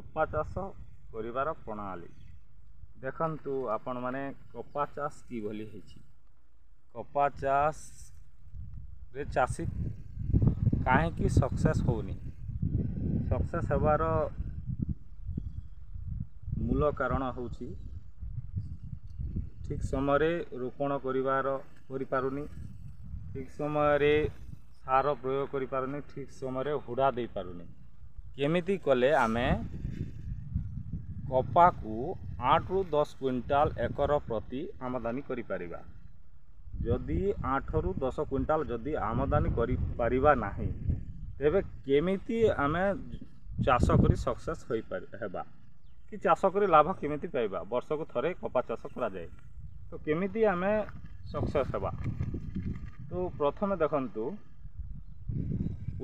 କପା ଚାଷ କରିବାର ପ୍ରଣାଳୀ ଦେଖନ୍ତୁ ଆପଣମାନେ। କପା ଚାଷ କିଭଳି ହେଇଛି, କପା ଚାଷରେ ଚାଷୀ କାହିଁକି ସକ୍ସେସ୍ ହେଉନି? ସକ୍ସେସ୍ ହେବାର ମୂଳ କାରଣ ହେଉଛି ଠିକ୍ ସମୟରେ ରୋପଣ କରିପାରୁନି, ଠିକ୍ ସମୟରେ ସାର ପ୍ରୟୋଗ କରିପାରୁନି, ଠିକ୍ ସମୟରେ ହୁଡ଼ା ଦେଇପାରୁନି। କେମିତି କଲେ ଆମେ କପାକୁ 8ରୁ 10 କୁଇଣ୍ଟାଲ ଏକର ପ୍ରତି ଆମଦାନୀ କରିପାରିବା? ଯଦି 8ରୁ 10 କୁଇଣ୍ଟାଲ ଯଦି ଆମଦାନୀ କରିପାରିବା ନାହିଁ, ତେବେ କେମିତି ଆମେ ଚାଷ କରି ସକ୍ସେସ୍ ହୋଇପାରି ହେବା କି ଚାଷ କରି ଲାଭ କେମିତି ପାଇବା? ବର୍ଷକୁ ଥରେ କପା ଚାଷ କରାଯାଏ, ତ କେମିତି ଆମେ ସକ୍ସେସ୍ ହେବା? ତ ପ୍ରଥମେ ଦେଖନ୍ତୁ,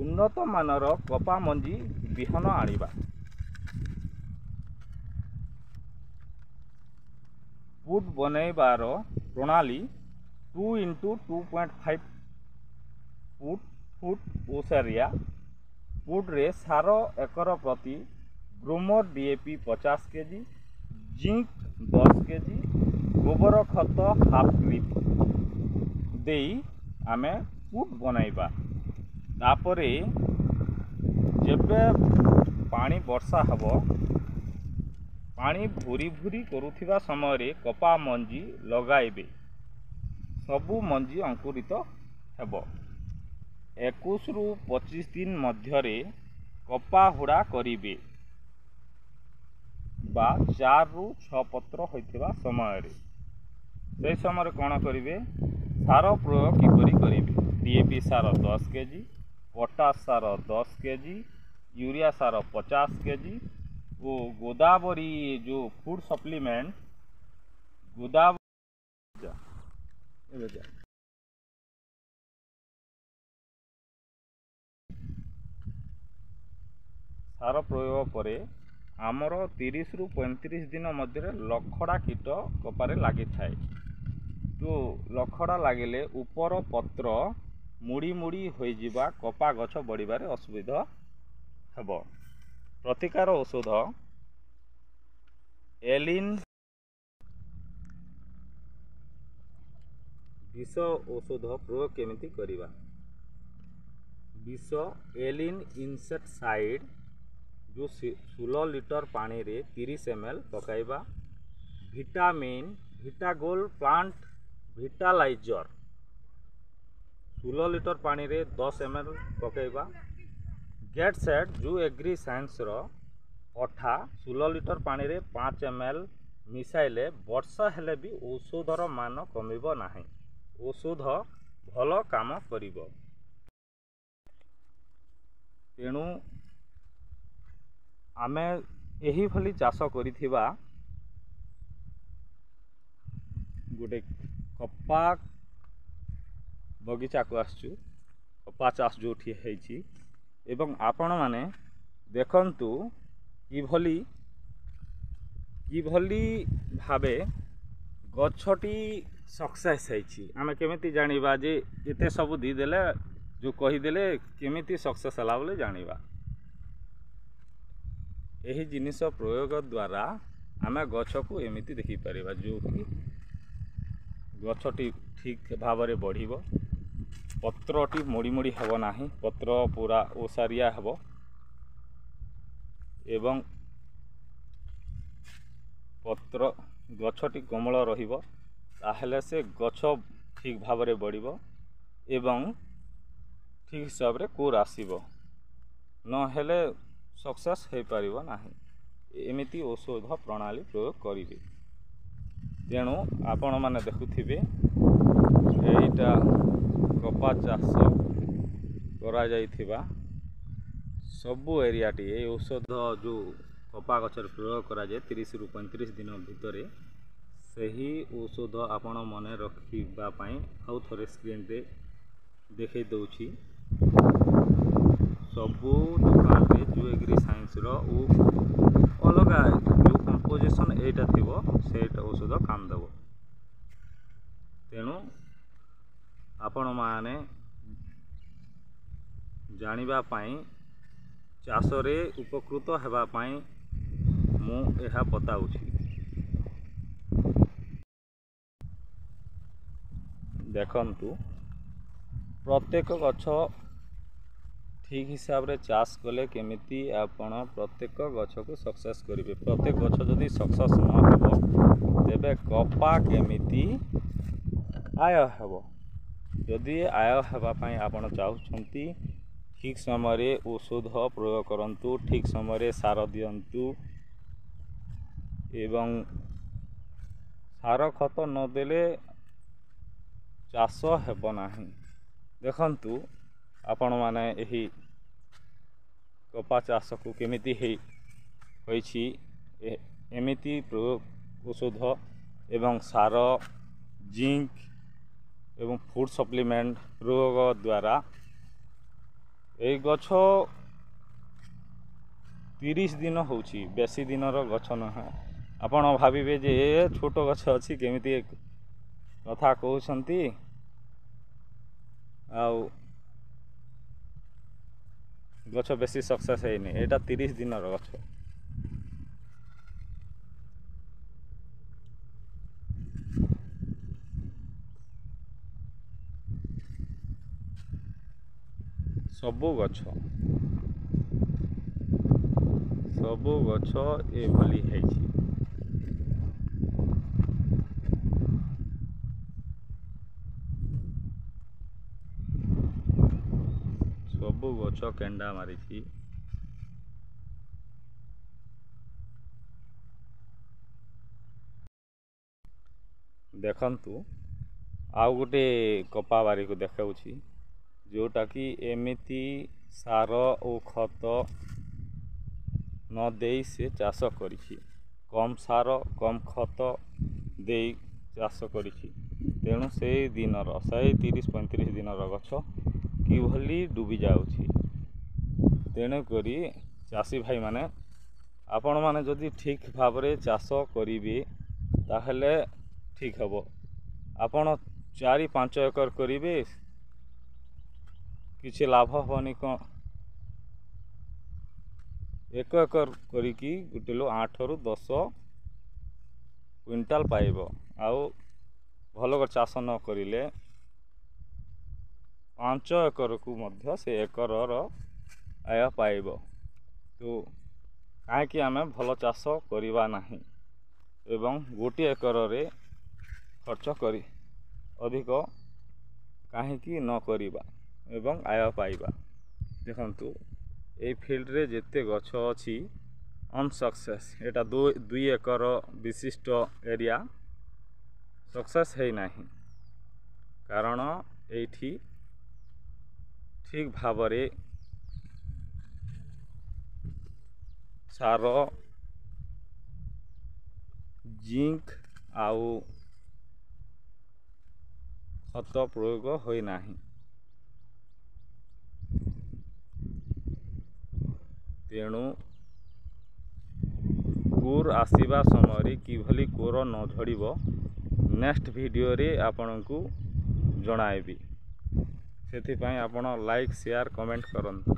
ଉନ୍ନତ ମାନର କପା ମଞ୍ଜି ବିହନ ଆଣିବା। ପୁଟ୍ ବନେଇବାର ପ୍ରଣାଳୀ 2 ଇଣ୍ଟୁ 2.5 ଫୁଟ ଓସାରିଆ ପୁଟ୍ରେ ସାର ଏକର ପ୍ରତି Gromor DAP 50 KG, zinc 10 KG, ଗୋବର ଖତ ହାଫ୍ ଟ୍ରିପ୍ ଦେଇ ଆମେ ପୁଟ୍ ବନାଇବା। ତାପରେ ଯେବେ ପାଣି ବର୍ଷା ହେବ, ପାଣି ଭୁରି ଭୁରି କରୁଥିବା ସମୟରେ କପା ମଞ୍ଜି ଲଗାଇବେ। ସବୁ ମଞ୍ଜି ଅଙ୍କୁରିତ ହେବ। 21ରୁ 25 ଦିନ ମଧ୍ୟରେ କପା ହୁଡ଼ା କରିବେ ବା 4ରୁ 6 ପତ୍ର ହୋଇଥିବା ସମୟରେ। ସେହି ସମୟରେ କ'ଣ କରିବେ? ସାର ପ୍ରୟୋଗ କିପରି କରିବେ? ଡିଏପି ସାର 10 କେଜି, ପଟାସ ସାର 10 କେଜି, ୟୁରିଆ ସାର 50 କେଜି ଓ ଗୋଦାବରୀ ଯେଉଁ ଫୁଡ଼ ସପ୍ଲିମେଣ୍ଟ ଗୋଦାବରୀ। ଏବେ ଯା। ସାର ପ୍ରୟୋଗ ପରେ ଆମର 30ରୁ 35 ଦିନ ମଧ୍ୟରେ ଲଖଡ଼ା କୀଟ କପାରେ ଲାଗିଥାଏ। ତ ଲଖଡ଼ା ଲାଗିଲେ ଉପର ପତ୍ର ମୁଡ଼ି ମୁଡ଼ି ହୋଇଯିବା, କପା ଗଛ ବଢ଼ିବାରେ ଅସୁବିଧା ହେବ। ପ୍ରତିକାର ଔଷଧ ଏଲିନ୍ ବିଷ ଔଷଧ ପ୍ରୟୋଗ କେମିତି କରିବା? ବିଷ ଏଲିନ୍ ଇନସେକ୍ଟସାଇଡ଼୍ ଯେଉଁ 16 ଲିଟର ପାଣିରେ 30 ଏମ୍ ଏଲ୍ ପକାଇବା। ଭିଟାମିନ୍ ଭିଟାଗୋଲ୍ଡ ପ୍ଲାଣ୍ଟ ଭିଟାଲାଇଜର୍ 16 ଲିଟର ପାଣିରେ 10 ଏମ୍ ଏଲ୍ ପକାଇବା। ଗେଟ୍ ସେଟ୍ ଯେଉଁ ଏଗ୍ରି ସାଇନ୍ସର ଅଠା 16 ଲିଟର ପାଣିରେ 5 ଏମ୍ ଏଲ୍ ମିଶାଇଲେ ବର୍ଷା ହେଲେ ବି ଔଷଧର ମାନ କମିବ ନାହିଁ, ଔଷଧ ଭଲ କାମ କରିବ। ତେଣୁ ଆମେ ଏହିଭଳି ଚାଷ କରିଥିବା ଗୋଟେ କପା ବଗିଚାକୁ ଆସିଛୁ, କପା ଚାଷ ଯେଉଁଠି ହେଇଛି, ଏବଂ ଆପଣମାନେ ଦେଖନ୍ତୁ କିଭଳି ଭାବେ ଗଛଟି ସକ୍ସେସ୍ ହେଇଛି। ଆମେ କେମିତି ଜାଣିବା ଯେ ଏତେ ସବୁ ଦେଇଦେଲେ, ଯେଉଁ କହିଦେଲେ, କେମିତି ସକ୍ସେସ୍ ହେଲା ବୋଲି ଜାଣିବା? ଏହି ଜିନିଷ ପ୍ରୟୋଗ ଦ୍ୱାରା ଆମେ ଗଛକୁ ଏମିତି ଦେଖିପାରିବା, ଯେଉଁକି ଗଛଟି ଠିକ୍ ଭାବରେ ବଢ଼ିବ, ପତ୍ରଟି ମୋଡ଼ି ମୋଡ଼ି ହେବ ନାହିଁ, ପତ୍ର ପୁରା ଓସାରିଆ ହେବ ଏବଂ ପତ୍ର ଗଛଟି କୋମଳ ରହିବ। ତାହେଲେ ସେ ଗଛ ଠିକ୍ ଭାବରେ ବଢ଼ିବ ଏବଂ ଠିକ୍ ହିସାବରେ କୋର୍ ଆସିବ, ନହେଲେ ସକ୍ସେସ୍ ହେଇପାରିବ ନାହିଁ। ଏମିତି ଔଷଧ ପ୍ରଣାଳୀ ପ୍ରୟୋଗ କରିବେ। ତେଣୁ ଆପଣମାନେ ଦେଖୁଥିବେ, ଏଇଟା କପା ଚାଷ କରାଯାଇଥିବା ସବୁ ଏରିଆଟି। ଏଇ ଔଷଧ ଯେଉଁ କପା ଗଛରେ ପ୍ରୟୋଗ କରାଯାଏ 30ରୁ 35 ଦିନ ଭିତରେ, ସେହି ଔଷଧ ଆପଣ ମନେ ରଖିବା ପାଇଁ ଆଉ ଥରେ ସ୍କ୍ରିନ୍ରେ ଦେଖାଇ ଦେଉଛି। ସବୁ ଦୋକାନରେ ଯେଉଁ ଏଗ୍ରି ସାଇନ୍ସର ଓ ଅଲଗା ଯେଉଁ କମ୍ପୋଜିସନ୍ ଏଇଟା ଥିବ, ସେଇଟା ଔଷଧ କାମ ଦେବ। ତେଣୁ ଆପଣମାନେ ଜାଣିବା ପାଇଁ, ଚାଷରେ ଉପକୃତ ହେବା ପାଇଁ ମୁଁ ଏହା ବତାଉଛି। ଦେଖନ୍ତୁ, ପ୍ରତ୍ୟେକ ଗଛ ଠିକ୍ ହିସାବରେ ଚାଷ କଲେ କେମିତି ଆପଣ ପ୍ରତ୍ୟେକ ଗଛକୁ ସକ୍ସେସ୍ କରିବେ। ପ୍ରତ୍ୟେକ ଗଛ ଯଦି ସକ୍ସେସ୍ ନ ହେବ, ତେବେ କପା କେମିତି ଆୟ ହେବ? ଯଦି ଆୟ ହେବା ପାଇଁ ଆପଣ ଚାହୁଁଛନ୍ତି, ଠିକ୍ ସମୟରେ ଔଷଧ ପ୍ରୟୋଗ କରନ୍ତୁ, ଠିକ୍ ସମୟରେ ସାର ଦିଅନ୍ତୁ ଏବଂ ସାର ଖତ ନଦେଲେ ଚାଷ ହେବ ନାହିଁ। ଦେଖନ୍ତୁ ଆପଣମାନେ, ଏହି କପା ଚାଷକୁ କେମିତି ହୋଇଛି। ଏମିତି ପ୍ରୟୋଗ ଔଷଧ ଏବଂ ସାର, ଜିଙ୍କ ଏବଂ ଫୁଡ଼୍ ସପ୍ଲିମେଣ୍ଟ ପ୍ରୟୋଗ ଦ୍ୱାରା ଏଇ ଗଛ 30 ଦିନ ହେଉଛି, ବେଶୀ ଦିନର ଗଛ ନୁହେଁ। ଆପଣ ଭାବିବେ ଯେ ଏ ଛୋଟ ଗଛ ଅଛି, କେମିତି କଥା କହୁଛନ୍ତି, ଆଉ ଗଛ ବେଶୀ ସକ୍ସେସ୍ ହେଇନି। ଏଇଟା 30 ଦିନର ଗଛ। ସବୁ ଗଛ ଏଭଳି ହେଇଛି। ସବୁ ଗଛ କେଣ୍ଡା ମାରିଛି। ଦେଖନ୍ତୁ, ଆଉ ଗୋଟେ କପା ବାରିକୁ ଦେଖାଉଛି, ଯେଉଁଟାକି ଏମିତି ସାର ଓ ଖତ ନ ଦେଇ ସେ ଚାଷ କରିଛି। କମ୍ ସାର, କମ୍ ଖତ ଦେଇ ଚାଷ କରିଛି। ତେଣୁ ସେଇ ଦିନର, ସେଇ 30-35 ଦିନର ଗଛ କିଭଳି ଡୁବି ଯାଉଛି। ତେଣୁକରି ଚାଷୀ ଭାଇମାନେ, ଆପଣମାନେ ଯଦି ଠିକ୍ ଭାବରେ ଚାଷ କରିବେ, ତାହେଲେ ଠିକ୍ ହେବ। ଆପଣ 4-5 ଏକର କରିବେ, କିଛି ଲାଭ ହେବନି। କ'ଣ 1 ଏକର କରିକି ଗୋଟେ ଲୋକ 8ରୁ 10 କୁଇଣ୍ଟାଲ ପାଇବ। ଆଉ ଭଲ ଚାଷ ନ କରିଲେ 5 ଏକରକୁ ମଧ୍ୟ ସେ ଏକରର ଆୟ ପାଇବ। ତ କାହିଁକି ଆମେ ଭଲ ଚାଷ କରିବା ନାହିଁ ଏବଂ ଗୋଟିଏ ଏକରରେ ଖର୍ଚ୍ଚ କରି ଅଧିକ କାହିଁକି ନ କରିବା ଏବଂ ଆୟ ପାଇବା? ଦେଖନ୍ତୁ, ଏଇ ଫିଲ୍ଡରେ ଯେତେ ଗଛ ଅଛି ଅନସକ୍ସେସ୍। ଏଇଟା 2 ଏକର ବିଶିଷ୍ଟ ଏରିଆ, ସକ୍ସେସ୍ ହେଇନାହିଁ, କାରଣ ଏଇଠି ଠିକ୍ ଭାବରେ ସାର, ଜିଙ୍କ ଆଉ ଖତ ପ୍ରୟୋଗ ହୋଇନାହିଁ। ତେଣୁ କୋର ଆସିବା ସମୟରେ କିଭଳି କୋର ନ ଝଡ଼ିବ, ନେକ୍ସଟ ଭିଡ଼ିଓରେ ଆପଣଙ୍କୁ ଜଣାଇବି। ସେଥିପାଇଁ ଆପଣ ଲାଇକ୍, ସେୟାର, କମେଣ୍ଟ କରନ୍ତୁ।